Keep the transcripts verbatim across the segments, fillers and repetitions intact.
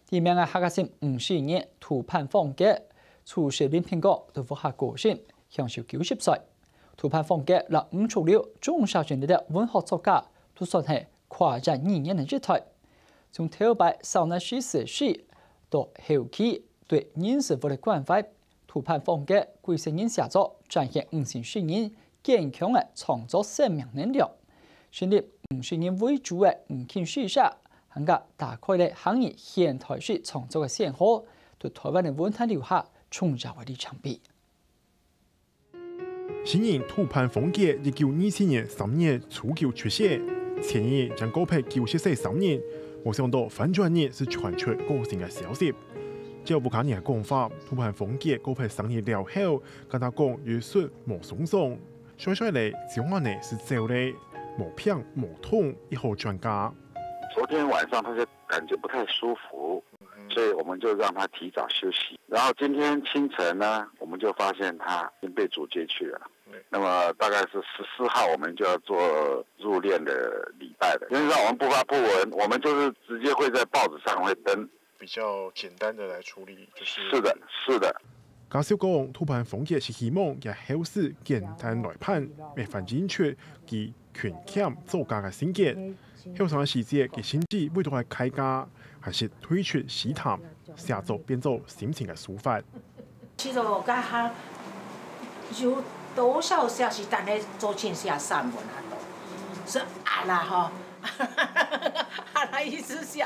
知名个客家詩人吳雪荏、杜潘芳格，出世林平港，在屋下過身，享壽九十歲。杜潘芳格摎吳濁流、鍾肇政這兜文學作家，都算係跨越語言个一代。從頭擺少年詩詞時，到後期對人事物个關懷， 杜潘芳格歸生人寫作展現吳姓詩人堅強个創作生命能量，成立吳姓人為主个吳姓詩社，還加打開了客語現代詩創作个先河，對臺灣个文壇留下重要个里程碑。詩人杜潘芳格一九二七年三月初九出世，前日正過忒九十歲生日，無想到翻轉日就傳出過身个消息。 照屋下人个講法，杜潘芳格過忒生日了後，佮𠊎講有事無鬆爽，帥帥咧，朝下呢就走咧，無病無痛，一好轉家。昨天晚上他就感覺不太舒服，所以我們就讓他提早休息。然後今天清晨呢，我們就發現他已經被轉接去了。那麼大概是十四號，我們就要做入殮的禮拜了。原則上我們不發布文，我們就是直接會在報紙上會登。 比較簡單的來處理，就是是的，是的。家屬講，杜潘芳格係希望佢後事簡單來辦，乜反映出佢勤儉作家个性格。後生个時節，佢甚至為著愛改嫁，還係退出詩壇，寫作變做心情个抒發。其實我剛剛有多少寫詩，但係做盡寫散文啊，都是啊啦吼，啊啦一直寫。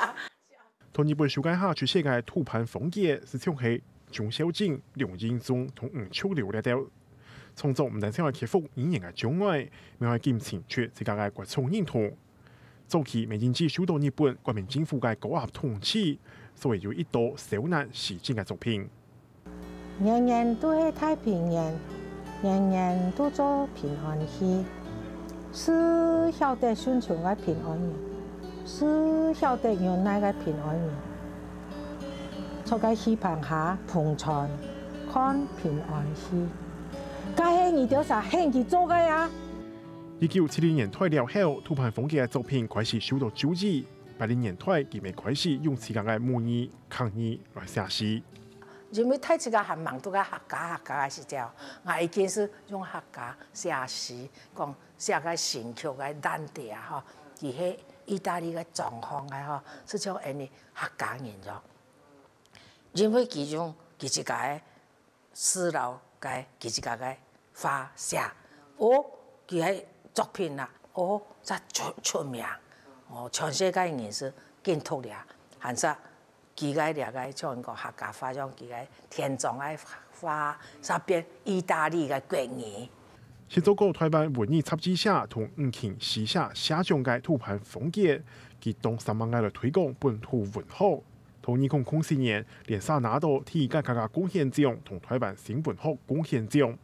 在日本書界下出世个杜潘芳格，就像係鍾肇政、梁英宗同吳濁流這兜。創作毋單淨愛克服語言个障礙，乜愛緊尋出自家个國族認同。早期乜因為受到日本國民政府个高壓統治，所以有一堆受難詩人个作品。 年年都係大平安，年年都做平安戲。只曉得順從个平安人，只曉得忍耐个平安人，坐在戲棚下捧場，看平安戲。該係你兜儕喊佢做个啊！一九七零年代了後，杜潘芳格个作品開始受到注意。八零年代，佢乜開始用自家个母語客語來寫詩。 因為大自家還吂讀个客家，客家个時節，𠊎已經係用客家寫詩，講寫个新曲个爛地啊吼，佢係義大利个狀況个吼，係像恁呢客家人樣。因為佢用佢自家个詩摎个佢自家个話寫，哦，佢个作品啊，哦，才出出名，哦，全世界人係緊讀了，還係 佢个這个像講客家話，像佢个田莊个話，煞變義大利个國語。先做過臺灣文藝雜誌社同吳姓詩社社長个杜潘芳格，佢當煞猛个來推廣本土文學。到二空空四年，連續拿到第一屆客家貢獻獎同臺灣新文學貢獻獎。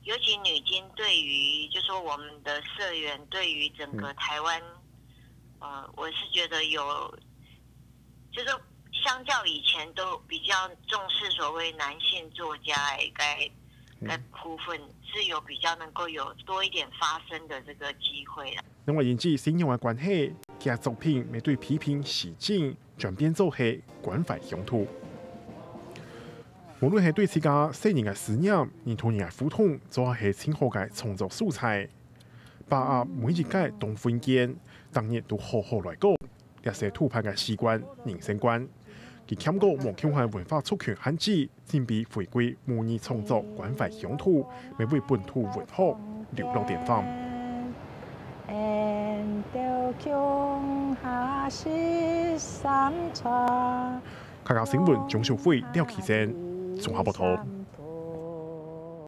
尤其女金對於，就說我們的社員對於整個臺灣，呃，我是覺得有，就是相較以前都比較重視所謂男性作家的該，該部分是有比較能夠有多一點發聲的這個機會啦。另外，因為信仰个關係，佢个作品乜對批評時政轉變做係關懷鄉土。無論係對自家細人个思念，定同人个互動，做下係盡好个創作素材。把握每一個當分間，逐日都好好來過。 這係杜潘个詩觀、人生觀。佢兼顧無共下文化族群限制，準備回歸母語創作關懷鄉土，乜為本土文學留落典範。客家新聞鍾淑慧、廖啟珍綜合報導。